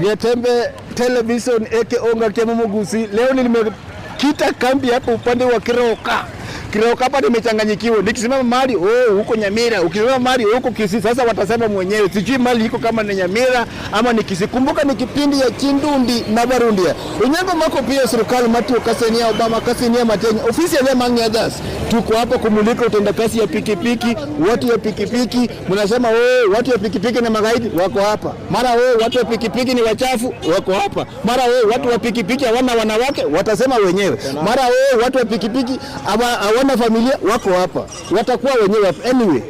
Getembe Television eke onga kemo Mugusi. Leo nimekita kambi hapo upande wa Keroka. Keroka hapa nimechanganyikiwa. Nikisimama mahali oh huko Nyamira, ukisimama mahali huko Kisii. Sasa watasema mwenyewe. Sijui mali iko kama ni Nyamira ama ni Kisii. Kumbuka ni kipindi ya Chindundi na Barundia. Unyango mako pia serikali Matthew Kasenia Obama Kasenia Matenya. Ofisi ya among others. Tuko hapa kumulika utendakazi ya pikipiki, watu ya pikipiki. Mnasema oh watu ya pikipiki na magaidi wako hapa. Mara oh watu wa pikipiki ni wachafu wako hapa. Mara oh watu wa pikipiki hawana wanawake watasema wenyewe. Mara oh watu wa pikipiki hawana familia wako hapa. Watakuwa wenyewe hapa. Anyway,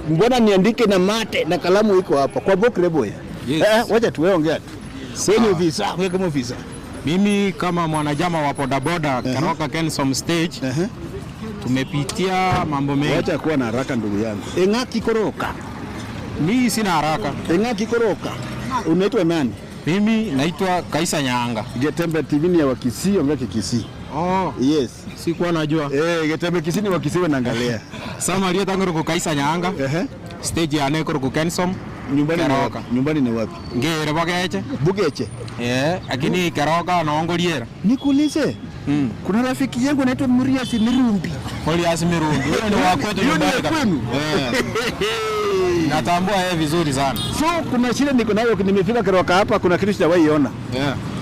mbona niandike na mate na kalamu iko hapa kwa Bokreboya. Yes. Wacha tuwe ongea tu. Sasa ofisa, wewe kama ofisa. Mimi kama mwanajama wa bodaboda Keroka Kensom stage tumepitia mambo mengi. Wacha kuwa na haraka ndugu yangu. Engaki koroka. Mimi sina haraka. Engaki koroka. Unaitwa nani? Mimi naitwa Kaisa Nyanga. Getembe TV ni ya Wakisii, ongea Kikisii. Oh, Yes. sikuwa najua. Getembe Kisii ni Wakisii wanaangalia. Sama liyo tangu Kaisa Nyanga. Stage ya neko ku Kensom. Nyumbani ni wapi? Keroka. Nyumbani ni wapi? Ngere Bogeche. Bugeche. Lakini Keroka naongoliera. Nikuulize. Kuna rafiki yangu anaitwa Murias Mirumbi. Murias Mirumbi. Huyo ni wa kwetu Huyo ni nyumbani. wa kwenu? Natambua yeye vizuri sana. So kuna shida niko nayo, nimefika Keroka hapa, kuna kitu sijawahi ona.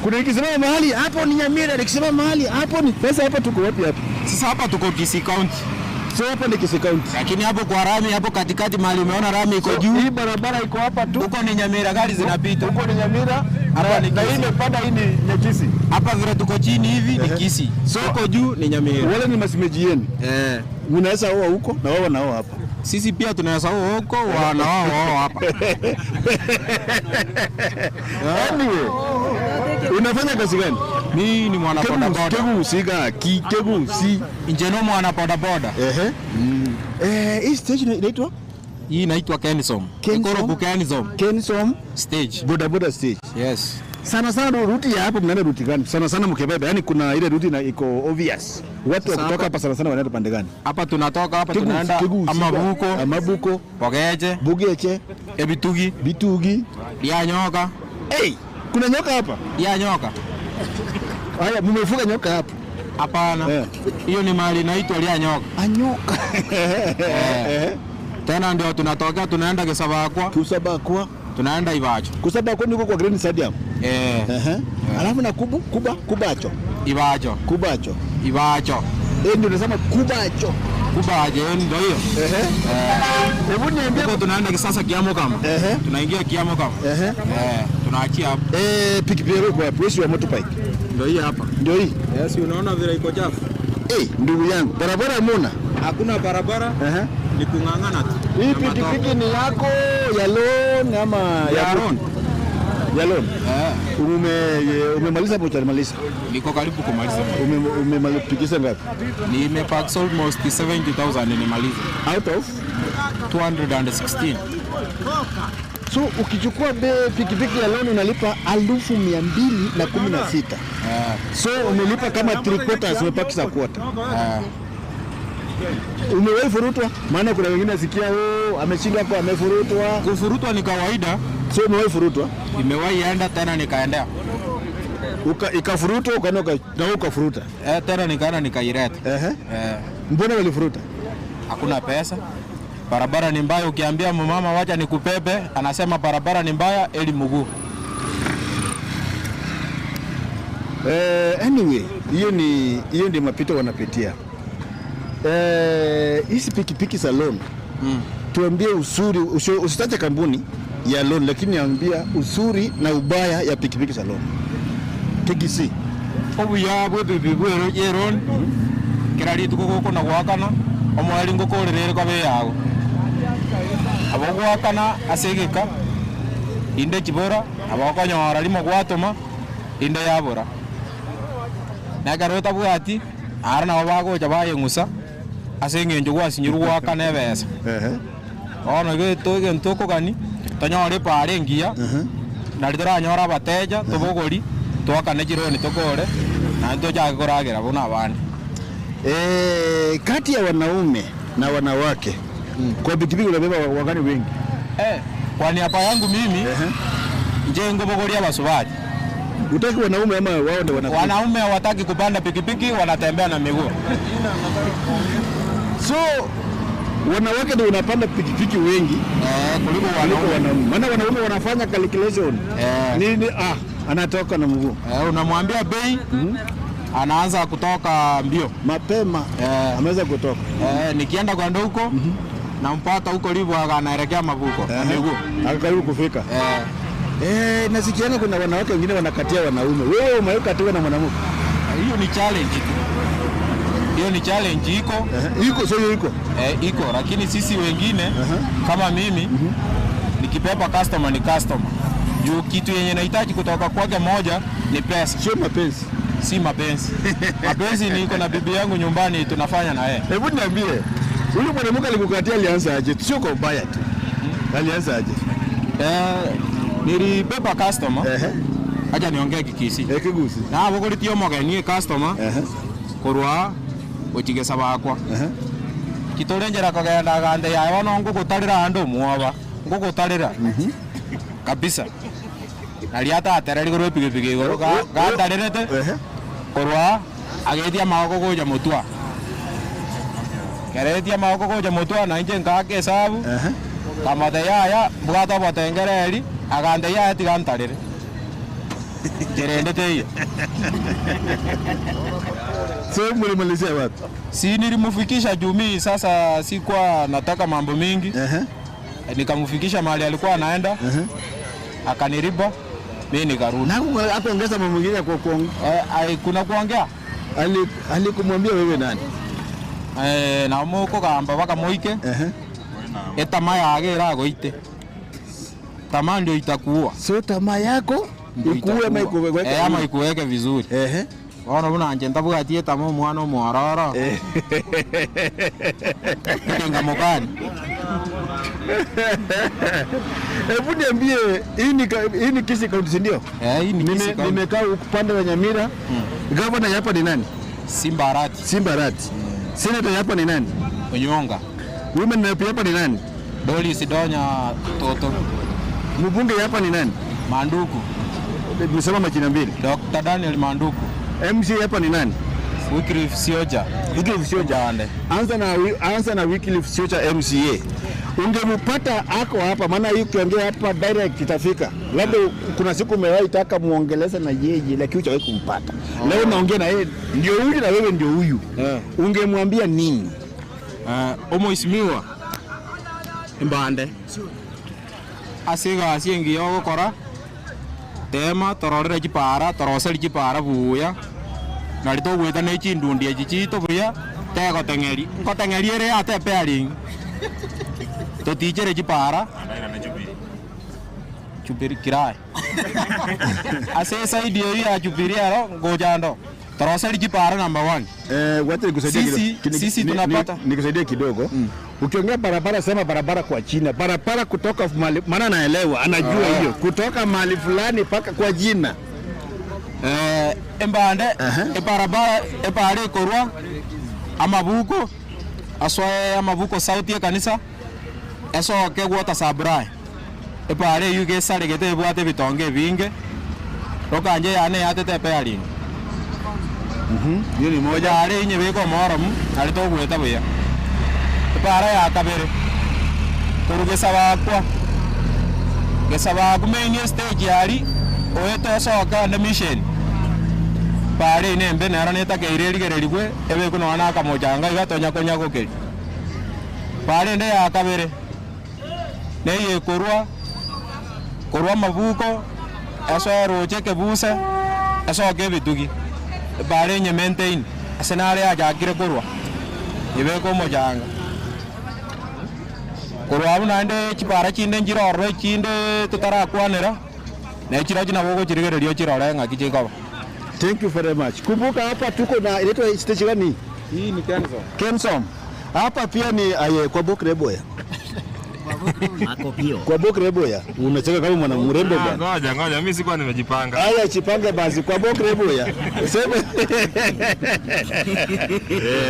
Kuna nikisimama mahali hapo ni Nyamira, nikisimama mahali hapo ni sasa. Hapa tuko wapi hapa? Sasa hapa tuko Kisii County. So hapa ni Kisii County. Lakini hapo kwa rami hapo katikati mahali umeona rami iko juu. Hii barabara iko hapa tu. Huko ni Nyamira, gari zinapita. Huko ni Nyamira. Hapa ni Na hii Kisii. imepanda, hii ni Nyakisi. Hapa vile tuko chini hivi ni Kisii. So huko juu ni Nyamira. Wale ni masimeji yenu. Mnaweza oa huko na wao wanaoa hapa. Sisi pia tunaweza oa huko wanaoa wao hapa. Anyway, unafanya kazi gani? Mimi ni mwana bodaboda. Kegu ki kegu si. Njeno mwana bodaboda. Hii stage inaitwa? Hii inaitwa Kensom. Kensom? Iko Kensom Kensom stage. bodaboda stage. Yes. Sana sana ruti ya hapo mnaenda ruti gani? Sana sana mkibeba, yani kuna ile ruti na iko obvious. Watu wa kutoka hapa sana sana wanaenda pande gani? Hapa tunatoka hapa tunaenda Amabuko, Amabuko, Bogeche, Bugeche, Ebitugi, Bitugi. Lyanyoka. Hey, kuna nyoka hapa? Lyanyoka. Haya, mmefuga nyoka hapa? Hapana. Hiyo ni mahali inaitwa Lyanyoka. Anyoka. Tena ndio tunatoka tunaenda Kisabakwa. Kisabakwa. Tunaenda Ibacho. Kisabakwa niko kwa Green Stadium. Alafu na kubu, kuba, kubacho. Ibacho. Kubacho. Ibacho. Ndio unasema kubacho. Kubacho ndio hiyo. Hebu niambie huko tunaenda kisasa Kiamo kama. Tunaingia Kiamo kama. Tunaachia hapo. Pikipiki yako kwa wapi? Wa motorbike. Ndio hii hapa. Ndio hii. Yes, unaona vile iko chafu. Ndugu yangu, barabara muna? Hakuna barabara. Ni kung'ang'ana tu. Hii pikipiki ni yako ya loan ama ya loan? Ya loan. Umemaliza hapo hujamaliza? Niko karibu kumaliza. Umemaliza ngapi? Nimepack almost 70,000 nimemaliza. Out of 216. So ukichukua pikipiki ya loan unalipa 2,216. So umelipa kama 3 quarters, umepakisha quarter. Umewahi furutwa? Maana kuna wengine nasikia oh ameshinda kwa amefurutwa. Kufurutwa ni kawaida. So umewahi furutwa? Nimewahi enda tena nikaendea. Ikafurutwa ukaenda na ukafuruta. Tena nikaenda nikaileta. Mbona walifuruta? Hakuna pesa. Barabara ni mbaya, ukiambia mama wacha nikupepe, anasema barabara ni mbaya eli mguu. Anyway, hiyo ndio mapito wanapitia. Hizi pikipiki za loan. Tuambie uzuri, usitaje kampuni ya loan, lakini ambia uzuri na ubaya ya pikipiki za loan. TKC. Obuya bwe pikipiki ya loan. Kila rituko goko na gwakana, omwali ngokorerere kwa be yago. Abo gwakana asegeka inde kibora, abo konyora limo gwatoma inde yabora. Nagarota bwati ara nabo bagocha bayeng'usa ase eng'encho gwasinyirwe gwakana ebesa. Bono igo egento tokogani tonyore pare engiya nari toranyora abateja tobogori twakane chironi tokore naende tochake koragera buna abande. Kati ya wanaume na wanawake kwa pikipiki unabeba wagani wengi? Kwa niaba yangu mimi Nje ngobogoria basubati. Utaki wanaume ama wao ndio wanakuja? Wanaume hawataki kupanda pikipiki, wanatembea na miguu. So wanawake ndio wanapanda pikipiki wengi kuliko kuliko wanaume. Maana wanaume wanafanya calculation. Nini anatoka na mguu. Unamwambia bei, anaanza kutoka mbio mapema. Ameweza kutoka. Nikienda kwa ndo huko nampata huko livo anaelekea Mavuko na miguu. Akakaribu kufika. Nasikianga kuna wanawake wengine wanakatia wanaume. Wewe umekatiwa na mwanamke? Hiyo ni challenge tu. Hiyo ni challenge iko. Iko sio hiyo iko. Iko lakini sisi wengine kama mimi nikipepa customer ni customer. Juu kitu yenye nahitaji kutoka kwake moja ni pesa. Sio mapenzi. Si mapenzi. Mapenzi niko na bibi yangu nyumbani tunafanya na yeye. Hebu niambie, huyu mwanamke alikukatia alianza aje? Sio kwa ubaya tu. Alianza aje? Nilipepa customer. Acha niongee Kikisi. Kigusi. Na bogoritie omogeni customer. Korwa gochigesa bakwa. Kitorenjera kogenda gande yae bono ngugutarira andu mwoba. Ngugutarira. Kabisa. Nari atatereri korwa epikipiki igoro gatarerete. Korwa agetia magoko gocha motwa. Keretia magoko gocha motwa na inche nkaka esabu. Kamate yaya mbwate obotengereri agante yaya tiga ntarere. Jerendete hiyo. So mlimalizia wapi? Si nilimfikisha Jumii, sasa sikuwa nataka mambo mingi. Nikamfikisha mahali alikuwa anaenda. Akaniriba, mimi nikarudi. Na hakuongeza mambo mengine kwa kuongea? Kuna kuongea? Alikumwambia wewe nani? Na moko kamba bakamoike. Etamaa yake iragoite. Tamaa ndio itakuua. So tamaa yako ikuue ama ikuweke? Ama ikuweke vizuri. Ono buna nje ntabwatie tamaa mwana omwororo. Tenga mokani. Hebu niambie, hii ni Kisii County ndio? Hii ni Kisii County. Nimekaa upande wa Nyamira. Governor hapa ni nani? Simba Arati. Simba Arati. Senator hapa ni nani? Onyonga. Women rep hapa ni nani? Doris Donya Toto. Mbunge hapa ni nani? Manduku. Nimesema majina mbili. Dr. Daniel Manduku. MC hapa ni nani? Wycliffe Sioja. Wycliffe Sioja. Anza na Wycliffe Sioja MCA. Ungempata ako hapa, maana hii ukiongea hapa direct itafika. Labda kuna siku umewahi taka muongeleze na yeye lakini hujawahi kumpata. Leo naongea na yeye, ndio huyu na wewe ndio huyu. Ungemwambia nini? Omoisimiwa Mbande. Asiga asiengi yogokora. Tema tororere chipara, toroseri chipara buya. Nari togweta ne chindundi echi chito buya, tegoteng'eri. Nkoteng'eri ere ate pairing. Totichere chipara. Chupiri kirai. Ase side eri ya chupiri aro ngojando. Toroseri chipara number 1. Wacha nikusaidie kidogo. Sisi tunapata. Nikusaidie kidogo. Ukiongea barabara sema barabara kwa China. Barabara kutoka mahali, maana naelewa, anajua hiyo. Kutoka mahali fulani paka kwa jina. Embande, barabara epare korwa Amabuko aswae Amabuko sauti ya kanisa esoke gwota sabrai. Epare yuge saregete bwate bitonge binge. Rokanje yane yatete pairing. Hiyo ni moja. Are inye beko morum ari togweta buya. Para ya kabere. Koru gesa bakwa. Gesa bakwa main stage yari oeto soka na mission. Pare ne mbe nara neta keire rigererigwe ebe kuno ana kamojanga igatonya konya gokeri. Pare nde ya kabere. Ne ye korwa korwa Mabuko eso roche kebuse eso ke bitugi. Pare nye maintain asenare ajakire korwa. Ibe ko mojanga. Korwa nande chipara chinde njirorwe chinde tutarakwanera. Na chira china bogo chirigererio chirore ng'aki chikoba. Thank you very much. Kumbuka hapa tuko na inaitwa stage gani? Hii ni Kensom. Kensom. Hapa pia ni aye kwa Bokreboya. Kwa Bokreboya. Unacheka kama mwana mrembo bwana. Ngoja ngoja, mimi sikuwa nimejipanga. Haya, chipange basi kwa Bokreboya. Sema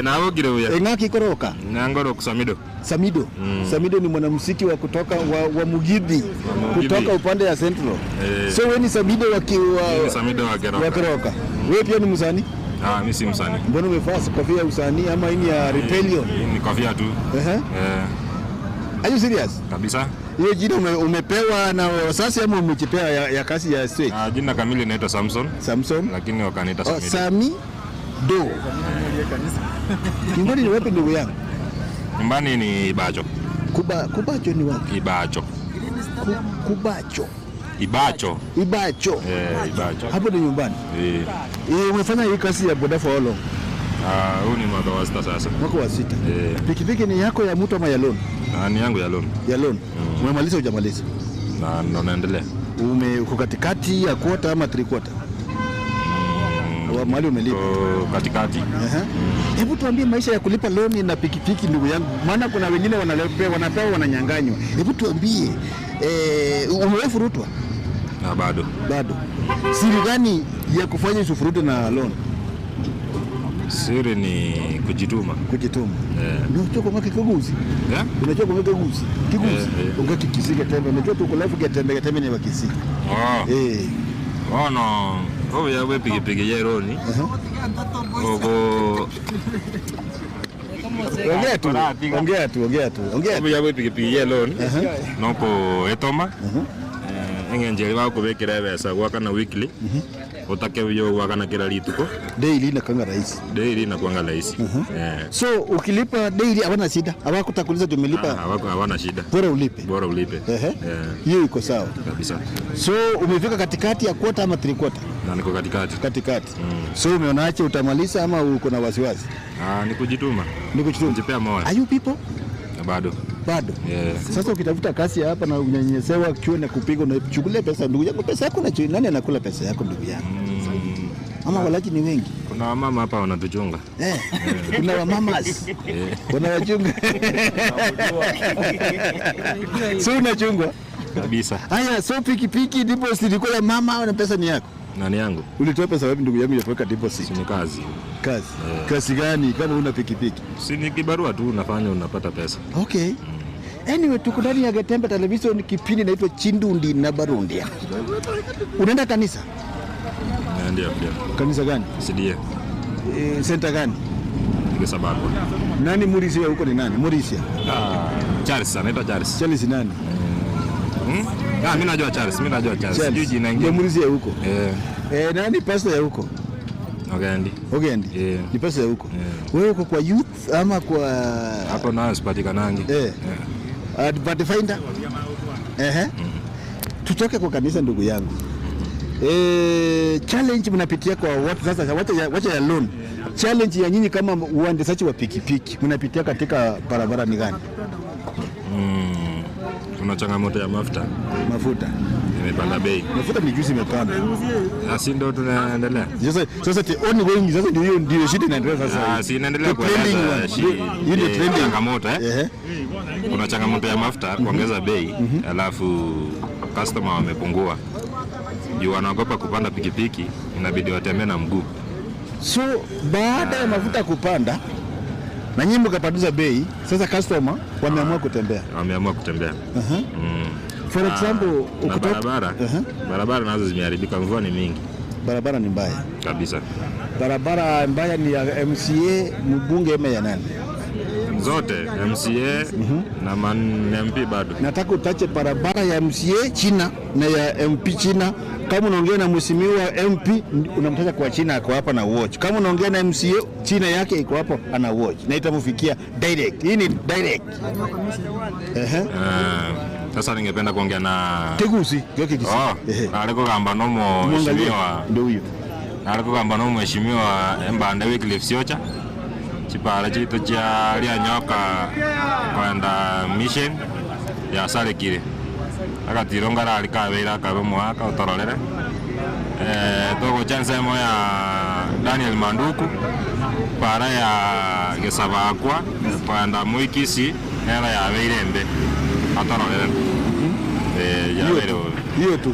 Nabokire buya. Eng'aki koroka. Nangoro kusamido. Samido. Samido ni mwanamuziki wa kutoka wa Mugithi kutoka upande ya Central. So wewe ni Samido wa Ni Samido wa Keroka. Wa Keroka. Wewe pia ni msanii? Ah, mimi si msanii. Mbona umevaa kofia ya usanii ama hii ni ya rebellion? Hii ni kofia tu. Are you serious? Kabisa. Hiyo jina umepewa na wazazi ama umejipea ya kazi ya stage? Ah, jina kamili naitwa Samson. Samson. Lakini wakaniita Samido. Sami Do. Nyumbani ni wapi ndugu yangu? Nyumbani ni Ibacho. Kubacho ni wapi? Ibacho. Kubacho. Ibacho. Ibacho. Ibacho. Hapo ni nyumbani. Umefanya hii kazi ya boda for how long? Ah, huu ni mwaka wa 6 sasa. Mwaka wa 6. Pikipiki ni yako ya mtu ama ya loan? Ah, ni yangu ya loan. Ya loan. Umemaliza hujamaliza? Na ndo naendelea. Uko katikati ya quarter ama three quarter? Mahali umelipa. Katikati. Hebu tuambie maisha ya kulipa loan na pikipiki ndugu yangu. Maana kuna wengine wanapewa wananyang'anywa. Hebu tuambie umewefurutwa? Na bado. Bado. Siri gani ya kufanya usifurutwe na loan? Siri ni kujituma. Kujituma. Unajua kwa kiguzi? Unajua kwa kiguzi? Kiguzi. Ungaki kisika tembe. Unajua tuko live getembe getembe ni wakisika. Oh. Ono, oya we pikipiki ya loan. Ogo. Ongea tu. Ongea tu, ongea tu. Ongea. Oya we pikipiki ya loan. Noko etoma. Engenjeri wako bekera besa gwaka na weekly. Utake uyo gwaka na kila lituko. Daily na kanga rahisi. Daily na kuanga rahisi. So ukilipa daily hawana shida. Hawakutakuuliza tumelipa. Hawana shida. Bora ulipe. Bora ulipe. Hiyo iko sawa. Kabisa. So umefika katikati ya quarter ama three quarter? Na niko katikati. Katikati. So umeonaje, utamaliza ama uko na wasiwasi? Ah, ni kujituma. Ni kujituma. Kujipea moyo. Are you people? Bado. Bado. Sasa ukitafuta kazi hapa na unyanyesewa chuo na kupigwa, unachukulia pesa ndugu yako, pesa yako na nani anakula pesa yako ndugu yako? Ama walaji ni wengi. Kuna wamama hapa wanatuchunga. Kuna wamamas. Wanawachunga. So unachungwa? Kabisa. Haya, so pikipiki deposit ilikuwa ya mama na pesa ni yako? Nani yangu? Ulitoa pesa wapi ndugu yangu ya kuweka deposit? Si ni kazi. Kazi. Kazi gani kama una pikipiki? Si ni kibarua tu unafanya unapata pesa. Okay. Anyway, tuko ndani ya Getembe Television, kipindi inaitwa Chindundi na Barundia. Unaenda kanisa? Ndio, ndio. Kanisa gani? CDA. Center gani? Ngesababu. Nani Murisia huko ni nani? Murisia. Charles, anaitwa Charles. Charles nani? Ah, mimi najua Charles, mimi najua Charles. Charles. Sijui jina Ndio ingine. Murisia huko. Nani pastor ya huko? Ogendi. Ogendi. Ni pastor ya huko. Wewe uko kwa youth ama kwa hapo nayo sipatikanangi. Pathfinder. Tutoke kwa kanisa ndugu yangu. Challenge mnapitia kwa watu sasa, wacha ya loan. Challenge ya nyinyi kama uendeshaji wa pikipiki mnapitia katika barabara ni gani? Kuna changamoto ya mafuta. Mafuta imepanda bei. Mafuta ni juzi imepanda. Si ndio tunaendelea. Sasa the only way sasa ndio ndio shida inaendelea sasa. Si inaendelea The trending kueleza one. Hiyo ndio trending. Changamoto Kuna changamoto ya mafuta kuongeza bei, alafu customer wamepungua. Juu wanaogopa kupanda pikipiki, inabidi watembee na mguu. So baada ya mafuta kupanda na nyinyi mkapandisha bei, sasa customer wameamua kutembea. Wameamua kutembea. For example, na barabara, barabara nazo zimeharibika, mvua ni mingi. Barabara ni mbaya kabisa. Barabara mbaya ni ya MCA, mbunge ama ya nani? Zote MCA na man MP bado. Nataka utache barabara ya MCA China na ya MP China. Kama unaongea na mheshimiwa MP unamtaja kwa China ako hapa na watch. Kama unaongea na MCA China yake iko hapo ana watch. Na itamfikia direct. Hii ni direct. Sasa ningependa kuongea na Tegusi, yoke kisi. Aliko gamba nomo mheshimiwa. Ndio huyo. Aliko gamba nomo mheshimiwa Mbande Wycliffe Siocha. Chipara chitu cha lia nyoka kwenda mission ya Sarekire. Akatironga rali kabeira kabe mwaka utororere. Togo chance mo ya Daniel Manduku para ya Gesabakwa kwenda Muikisi era ya Beirembe. Atororere. Hiyo tu. Hiyo tu.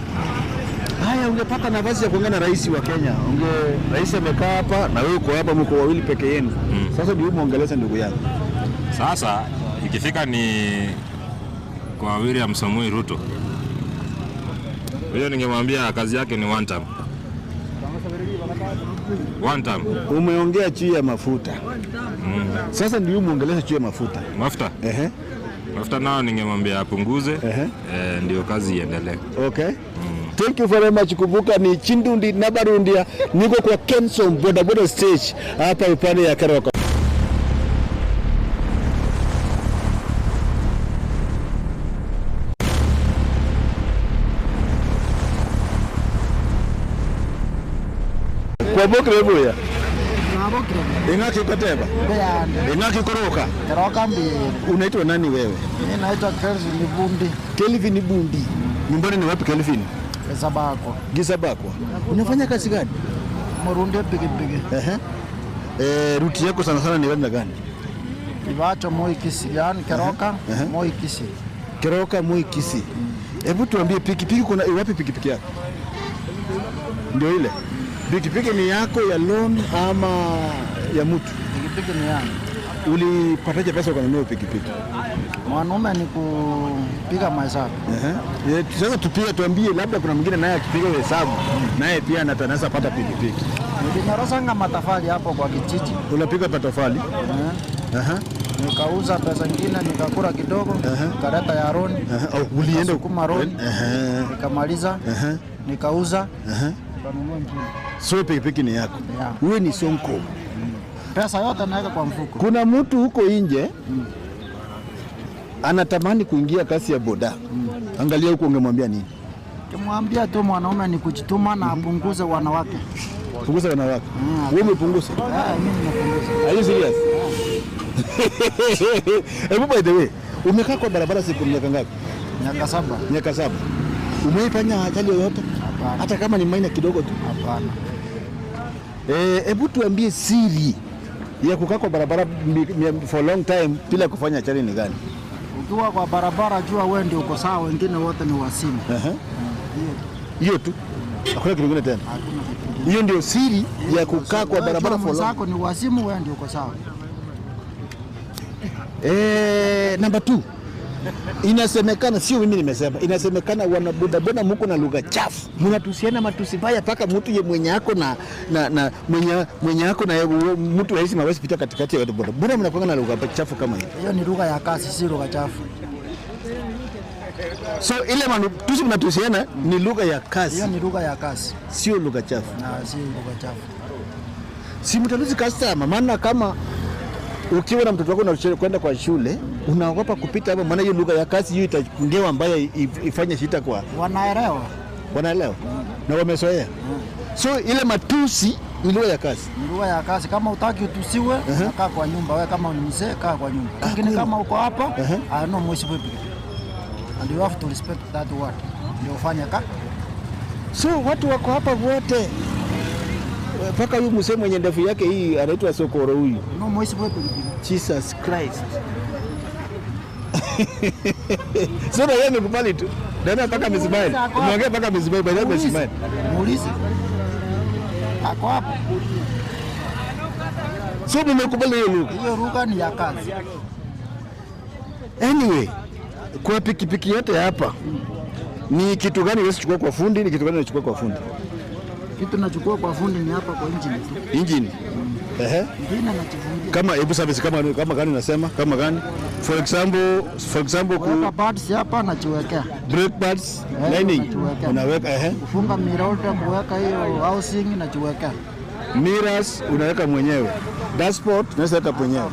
Haya, ungepata nafasi ya kuongea na rais wa Kenya, unge rais amekaa hapa na wewe uko hapa, mko wawili peke yenu. Sasa ndio muongeleze ndugu yako. Sasa ikifika ni kwa William Samoei Ruto, huyo ningemwambia kazi yake ni one term. One term. Umeongea juu ya mafuta. Sasa ndio muongeleze juu ya mafuta. Mafuta. Ehe. Mafuta nao ningemwambia apunguze, ndio kazi iendelee. Okay. Thank you very much. Kumbuka ni Chindundi na Barundia, niko kwa Kenson Boda Boda stage hapa upande ya Keroka. Kwa bokre buya. Ingaki koteba. Ingaki koroka. Keroka mbili. Unaitwa nani wewe? Mimi naitwa Kelvin Bundi. Kelvin Bundi. Nyumbani ni wapi Kelvin? Gisabakwa. Gisabakwa. Unafanya kazi gani? Murundi pikipiki. Ehe. Ruti yako sana sana ni gani na gani? Ibacho Moi Kisii, yani Keroka Moi Kisii. Keroka Moi Kisii. Hebu tuambie pikipiki kuna wapi pikipiki yako? Ndio ile. Pikipiki ni yako ya loan ama ya mtu? Pikipiki ni yangu. Ulipataje pesa ukanunua pikipiki? Mwanaume ni kupiga mahesabu. Sasa tupige tuambie, labda kuna mwingine naye akipiga hesabu naye pia anaweza pata pikipiki. Nilinyorosanga matofali hapo kwa kijiji. Unapiga matofali? Nikauza pesa nyingine nikakula kidogo, nikaleta ya roni. Oh, ulienda sukuma roni. Nikamaliza. Nikauza. Nikanunua nyingine. So pikipiki ni yako. Wewe ni sonko. Pesa yote naweka kwa mfuko. Kuna mtu huko nje anatamani kuingia kasi ya boda. Angalia huko, ungemwambia nini? Kimwambia tu mwanaume ni kujituma na apunguze wanawake. Punguza wanawake. Wewe umepunguza? Mimi nimepunguza. Are you serious? Hebu by the way, umekaa kwa barabara siku miaka ngapi? Miaka 7. Miaka 7. Umeifanya ajali yoyote? Hapana. Hata kama ni minor kidogo tu? Hapana. Hebu tuambie siri ya kukaa kwa barabara for long time bila kufanya ajali ni gani? Ukiwa kwa barabara jua wewe ndio uko sawa, wengine wote ni wasimu. Hiyo tu. Hakuna kitu kingine tena. Hakuna kitu kingine. Hiyo ndio siri ya kukaa kwa barabara for long. Zako ni wasimu, wewe ndio uko sawa. Number 2. Inasemekana, sio mimi nimesema, inasemekana wana bodaboda mko na lugha chafu. Mnatusiana matusi baya paka mtu ye mwenye yako na mwenye yako na mtu rahisi mawezi pita katikati ya watu boda. Mbona mnakuwa na lugha chafu kama hiyo? Hiyo ni lugha ya kazi, si lugha chafu. So ile matusi mnatusiana ni lugha ya kazi. Hiyo ni lugha ya kazi. Sio lugha chafu. Na si lugha chafu. Si mtaluzi customer, maana kama ukiwa na mtoto wako na kwenda kwa shule unaogopa kupita hapo, maana hiyo lugha ya kazi hiyo itaongewa mbaya ifanye shida kwa wanaelewa. Wanaelewa. Na wamezoea. So ile matusi ni lugha ya kazi. Ni lugha ya kazi. Kama hutaki utusiwe, kaa kwa nyumba. Wewe kama ni mzee kaa kwa nyumba. Lakini kama uko hapa, I know most people. And you have to respect that word. Ndio ufanye ka. So watu wako hapa wote. Paka huyu mzee mwenye ndevu yake hii anaitwa Sokoro huyu. No most people. Jesus Christ. So na yeye amekubali tu. Ndio mpaka amesmile. Umeongea mpaka amesmile, by the way amesmile. Muulize. Ako hapo. So mmekubali hiyo lugha. Hiyo lugha ni ya kazi. Anyway, kwa pikipiki yote hapa ni kitu gani unachukua kwa fundi, ni kitu gani unachukua kwa fundi? Kitu nachukua kwa fundi ni hapa kwa engine tu. Engine. Ehe. Engine nachifungia. Kama hebu service kama gani unasema? Kama gani? For example kuweka pads hapa nachiwekea. Brake pads, lining unaweka Kufunga mirror, kuweka hiyo housing nachiwekea. Mirrors unaweka mwenyewe. Dashboard unaweza weka mwenyewe.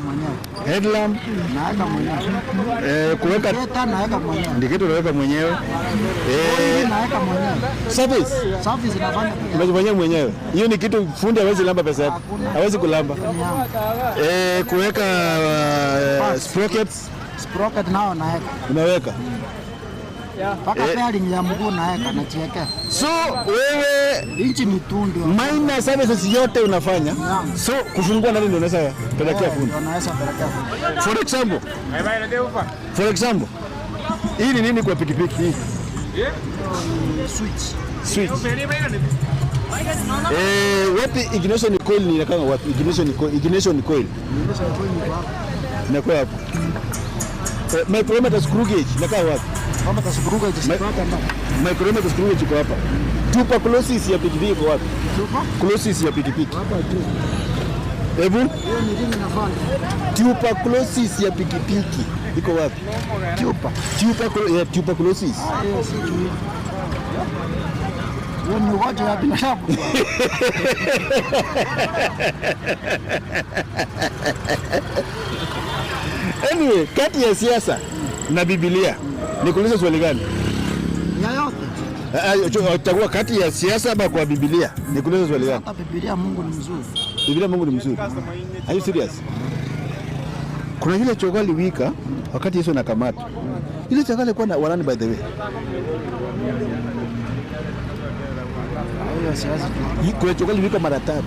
Headlamp naweka mwenyewe. Kuweka indicator naweka mwenyewe. Indicator unaweka mwenyewe. Naweka mwenyewe. Service. Service nafanya. Unajifanyia mwenyewe. Hiyo ni kitu fundi hawezi lamba pesa yako. Hawezi kulamba. Kuweka sprockets. Sprocket nao naweka. Unaweka. Paka bearing ya mguu naweka nachiwekea. So wewe engine tu ndio minor services yote unafanya. So kufungua nani ndio unaweza pelekea fundi? Ndio naweza pelekea fundi. For example. Hii ni nini kwa pikipiki hii? Switch. Switch. Wapi ignition coil ni inakaa wapi? Ignition coil, ignition coil. Inakuwa hapo. Micrometer screw gauge inakaa wapi? Kama tasikuruka itasipata ndani. Micrometer screw gauge iko hapa. Tuberculosis ya pikipiki iko wapi? Chupa Tuberculosis ya pikipiki. hapa juu. Hebu Hiyo ni ringi na fan. tuberculosis ya pikipiki iko wapi? Chupa. Tuberculosis. Hiyo sijui. Hiyo ni ugonjwa ya binadamu. Anyway, kati ya siasa na Biblia nikuulize swali gani? Yoyote. Chagua kati ya siasa ama kwa Biblia. Nikuulize swali gani? Hata Biblia Mungu ni mzuri. Biblia Mungu ni mzuri. Are you serious? Kuna yule chokaa aliwika wakati Yesu anakamatwa. Yule chokaa alikuwa na wanani by the way? Hiyo siwezi jua. Kuna chokaa aliwika mara tatu.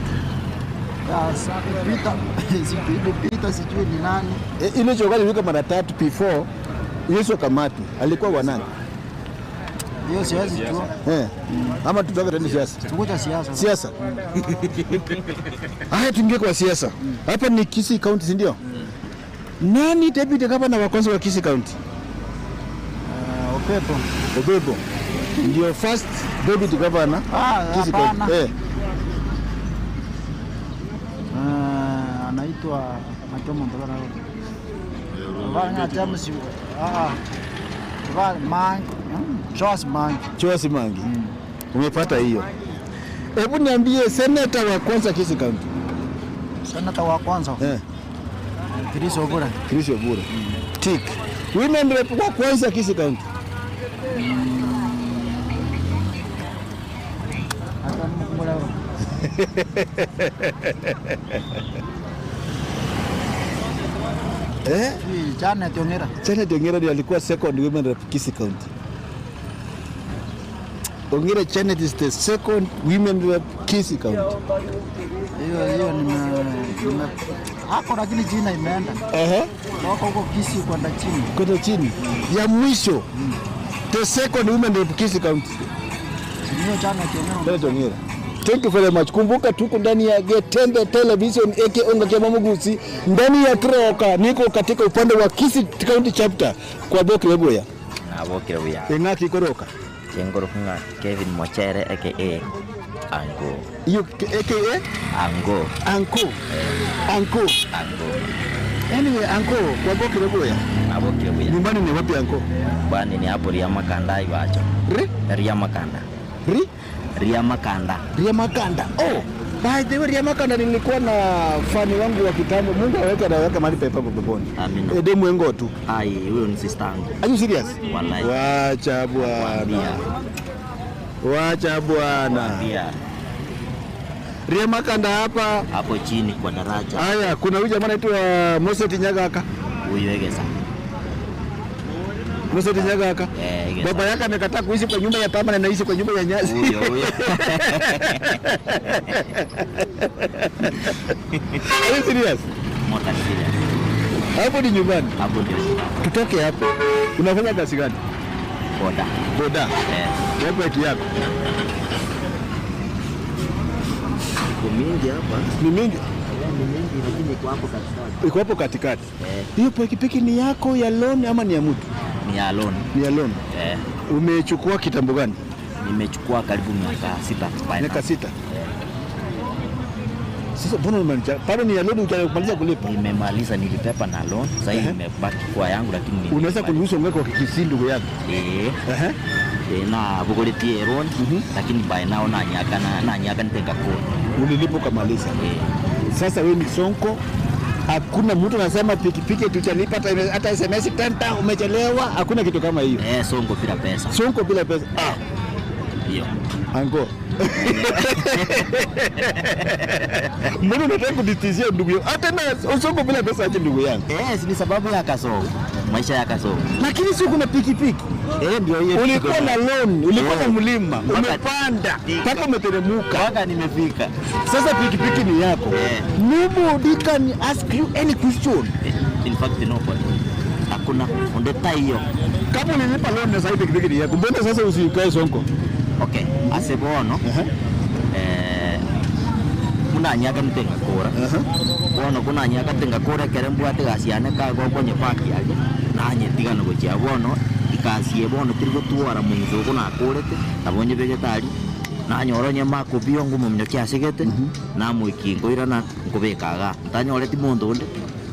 Yes, Peter, sijui ni Peter, sijui ni nani. Ile chokaa aliwika mara tatu before Yesu akamatwa. Alikuwa wanani? Hiyo siwezi jua. Ama tutoke tena siasa. Tukuja siasa. Siasa. Haya, tuingie kwa siasa. Hapa ni Kisii County, si ndio? Nani deputy governor wa kwanza wa Kisii County? Opepo. Obebo. Ndio first deputy governor Kisii County. Hapana. Anaitwa Machomo Ndolana. Bana James. Man, Joyce Mangi. Joyce Mangi. Umepata hiyo. Hebu niambie senator wa kwanza Kisii County. Senator wa kwanza Chris Obura. Chris Obura. Tick. Women rep wa kwanza Kisii County. Hata mkumbuka. Janet Ongera. Janet Ongera ndiye alikuwa second women rep Kisii County. Ongera Janet is the second women rep Kisii County. Hiyo nime hako, lakini jina imeenda. Toka huko Kisii kwenda chini. Kwenda chini. Ya mwisho. The second women rep Kisii County. Hiyo Janet Ongera. Janet Ongera. Thank you very much. Kumbuka tuko ndani ya Getembe Television aka Onga Kema Mugusi ndani ya Kroka. Niko katika upande wa Kisii County chapter kwa Boki Webuya. Na Boki Webuya. Engaki koroka. Chengoro kunga Kevin Mochere aka Ango. Hiyo aka Ango. Anko. Anko. Ango. Anyway, Anko kwa Boki Webuya. Na Boki Webuya. Nyumbani ni wapi Anko? Kwani ni hapo Ria Makanda iwacho. Ri? Ria Makanda. Ri? Ria Makanda. Ria Makanda. Oh, by the way, Ria Makanda nilikuwa na fani wangu wa kitambo. Mungu aweke na aweke mahali pepa peponi. Amina. Edemu Engo tu. Ai, huyo ni sister yangu. Are you serious? Wallahi. Wacha bwana. Wacha bwana. Ria Makanda hapa hapo chini kwa daraja. Haya, kuna huyu jamaa anaitwa Moses Nyagaka. Huyu Egesa. Moses Nyagaka. Baba yake amekataa kuishi kwa nyumba ya pamba na anaishi kwa nyumba ya nyasi. Huyo huyo. Are you serious? More than serious. Hapo ni nyumbani. Hapo ndio. Tutoke hapo. Unafanya kazi gani? Boda. Boda. Wapi haki yako? Iko mingi hapa. Ni mingi. Ni mingi lakini iko hapo katikati. Iko hapo katikati. Hiyo pikipiki ni yako ya loan ama ni ya mtu? Ni ya loan. Ni ya loan. Umechukua kitambo gani? Nimechukua karibu miaka 6. Miaka 6. Sasa mbona umemaliza? Bado ni ya loan hujamaliza kulipa? Nimemaliza, nilipepa na loan. Sasa hivi imebaki kwa yangu lakini unaweza kuniruhusu ongea kwa Kikisii ndugu yako? Na bugoletie loan lakini by now na nyaka na nyaka nitenga kwa. Ulilipa ukamaliza. Sasa wewe ni sonko. Hakuna mtu anasema pikipiki tutalipa hata SMS tenta umechelewa, hakuna kitu kama hiyo. Sonko bila pesa. Sonko bila pesa. Hiyo. Ango. Mbona unataka kunitishia ndugu yangu? Hata na sonko bila pesa aje ndugu yangu. Ni sababu ya kasongo. Maisha ya kasongo. Lakini sio kuna pikipiki. Ndio hiyo. Ulikuwa na loan, ulikuwa na mlima, umepanda mpaka umeteremka. Mpaka nimefika. Sasa pikipiki ni yako. Nobody can ask you any question. In fact nobody. Hakuna onde taiyo. Kama ulilipa loan na sasa pikipiki ni yako, mbona sasa usikae sonko? Okay, ase bono munanyakanete ngakora bono kunanyakanete ngakora ekere mbwate egasi yane kagokonya paki aria nanyetigana gochia bono ikasi eye bono tiri gotwara monto oko nakorete nabo nyebegete aria nanyora onye makobio ngomominoki asegete namoikia nkoirana nkobeka iga ntanyoreti monto onde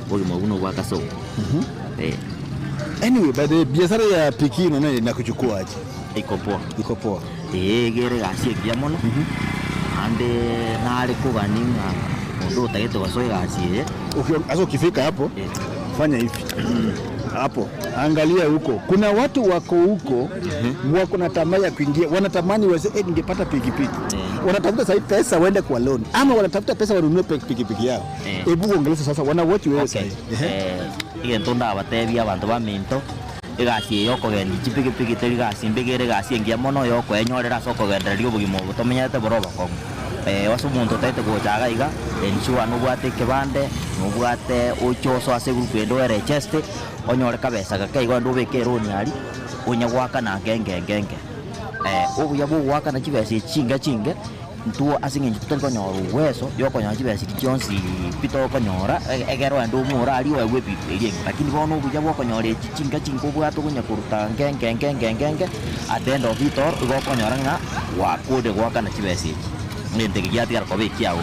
obogima obwo nobwa kasongo. Anyway, by the way, biashara ya piki unaona inakuchukua aje? Iko poa. Iko poa. Ee egere egasi engiya mono naende nare kogani ng'a onde otagete gosoa egasi eye. Sasa ukifika hapo fanya hivi hapo, angalia huko, kuna watu wako huko wako na tamaa ya kuingia, wanatamani wase ningepata pikipiki. Wanatafuta sasa pesa waende kwa loan ama wanatafuta pesa wanunue pikipiki yao. Hebu uongeleshe sasa, wana watch wewe sasa. Egento ndabatebia abanto baminto egasi eye yokogendia chipikipiki teri gasi mbegere egasi engiya mono yokoenyorera ase okogendereria obogima obo tomenyete boro obokong'u. Ase omonto otaete gocha iga iga ensure nobwate ekebande nobwate oche osoe ase egroup ende oerecheste onyore kabesa gake igo ende obeke eroni aria onya goakana nke nke nke nke. Obuya bwa ogoakana chibesa echi chinke chinke ntwo ase eng'encho totari konyora oweso yokonyora chibesa echi chionsi pi tokonyora ekero ende omore aria oegwe ebibe eria engiya. Lakini bono obuya bwa okonyora echi chinke chinke obwate okonya koruta nke nke nke nke nke nke at the end of it all igo okonyora ng'a gwakure goakana chibesa echi. Egento eke giatigara koba ekiago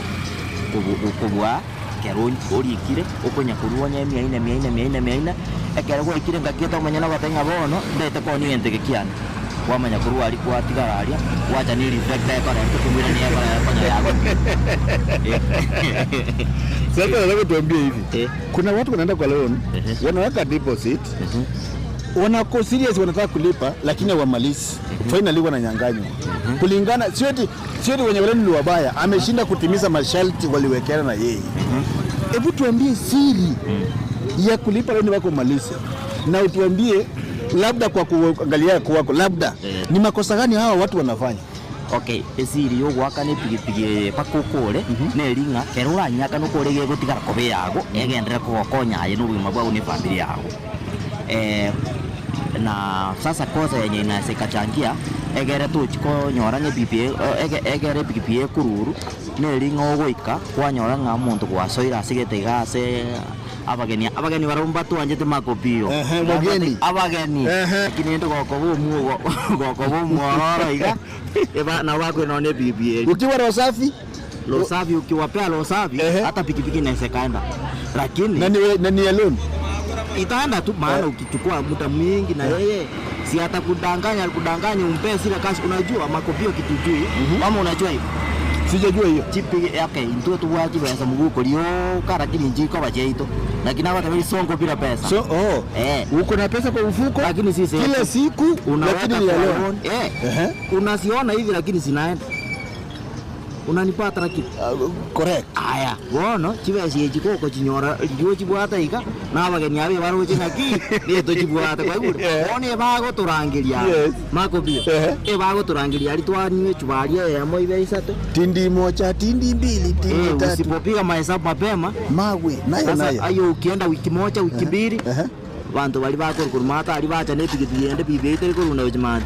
kobua ekero orikire okonya korwa onye emia ine emia ine emia ine emia ine ekero gwaikire ngaki otomanya nogoteba ng'a bono ndete koonia egento eke kiane kwamanya korwa aria kwatigara aria gwacha na ereflector ekorenta okomoira niyo ekonya yagotiga. Sasa nataka tuambie hivi, kuna watu wanaenda kwa loan, wanaweka deposit, wanako serious wanataka kulipa lakini hawamalizi. Finally wananyang'anywa. Kulingana sio eti wenye loan ni wabaya, ameshinda kutimiza masharti waliwekeana na yeye. Hebu tuambie siri ya kulipa loan wako malize. Na utuambie labda kwa kuangalia kwako labda ni makosa gani hawa watu wanafanya? Okay, esiri yogoakana epigipigi mpaka okore neri ng'a kero oranyakana okore egegotigara koba eyago egenderere kogokonya aye na obogima bwago na efamiri yago. Na sasa kosa yenye inaweza ikachangia egere tochi konyora ng'a epipi egere epikipiki ekururu neri ng'a ogoika kwanyora ng'a omonto gwasoire ase egete iga ase abageni abageni barabwo mbatwanchete makopio Wageni. Abageni lakini ende gokoba omuogo gokoba omwororo iga eba nabo bakwenda na epikipiki eri. Ukiwa roho safi Roho safi ukiwapea roho safi hata pikipiki inaweza ikaenda lakini na ni alone itaenda tu maana ukichukua muda mwingi na yeye si atakudanganya alikudanganya umpe zile kazi. Unajua makopio kitu jui kama unajua hivyo sijajua hiyo chipi okay intwe tubwati pesa muguko rioka lakini njiko bacheito lakini abatabiri songo bila pesa so uko na pesa kwa mfuko lakini sisi kila siku lakini ya leo unasiona hivi lakini zinaenda unanipata lakini correct. Aya bono chibesa echi goko chinyora rigo chibwata iga na abageni abe baroche ng'aki neto chibwata kwaigure bono ebagotorangeria makobio ebagotorangeria aria twanywe chubaria eyemo ibe isato tindi moja tindi mbili tindi tatu. Usipopiga mahesabu mapema mawe nayo sasa nayo ayo ukienda wiki moja wiki mbili bantu bari bakorokora mata ari bacha na epikipiki ende bibeite rikorunda gochia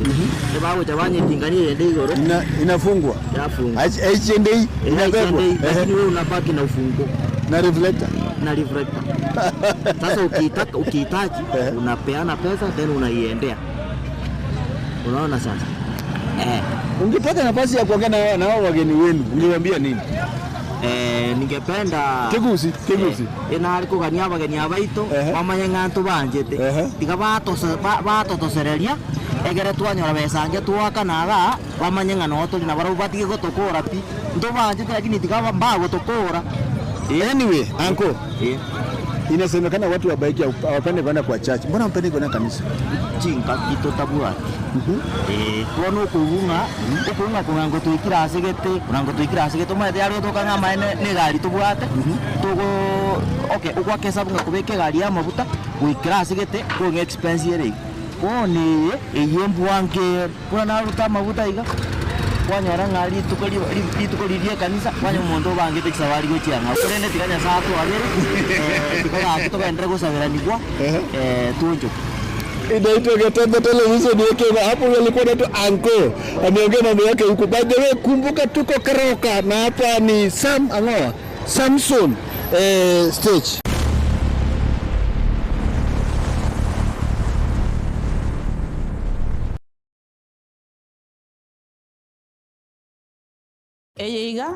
ebagocha banyetingania ende igoro inafungwa yafungwa H&A inabebwa lakini wewe unabaki na ufunguo na reflector na reflector. Sasa ukitaka ukihitaji unapeana pesa then unaiendea. Unaona sasa? Ungepata nafasi ya kuongea na hao wageni wenu, ungewaambia nini? Ningependa Kigusi. Enari kogania abageni abaito bamanye ng'a ntobanchete tiga batotosereria egere twanyora besa nge twakana iga bamanye ng'a noo tori na barabwo batige gotokora pi ntobanchete lakini tiga mbagotokora. Anyway, uncle. Inasemekana watu wa bike hawapende kwenda kwa church. Mbona mpende kwenda kanisa? Chinka kitotabwati. Bono okobung'a okobung'a kong'ango twikire ase gete kong'ango twikire ase gete omanyete aria otoka ng'a amaene na egari tobwate togo okay ogwaka esabu ng'a kobeka egari ya amabuta goikera ase gete kong'a expense ere iga. Bono eye eye embwange ere buna naruta amabuta iga Kwanyora ng'a rituko rituko riria ekanisa, kwanyora omonto obangete chisabari gochia ng'a. Korende tiga Nyasaye atwabere, tiga gaki togenderere gosaberanigwa, toonchoke. Inaitwa Getembe Television yake hapo, alikuwa anaitwa Anko, ameongea mambo yake huko. By the way, kumbuka tuko Keroka na hapa ni Sam Angoa Samson stage. Eye iga.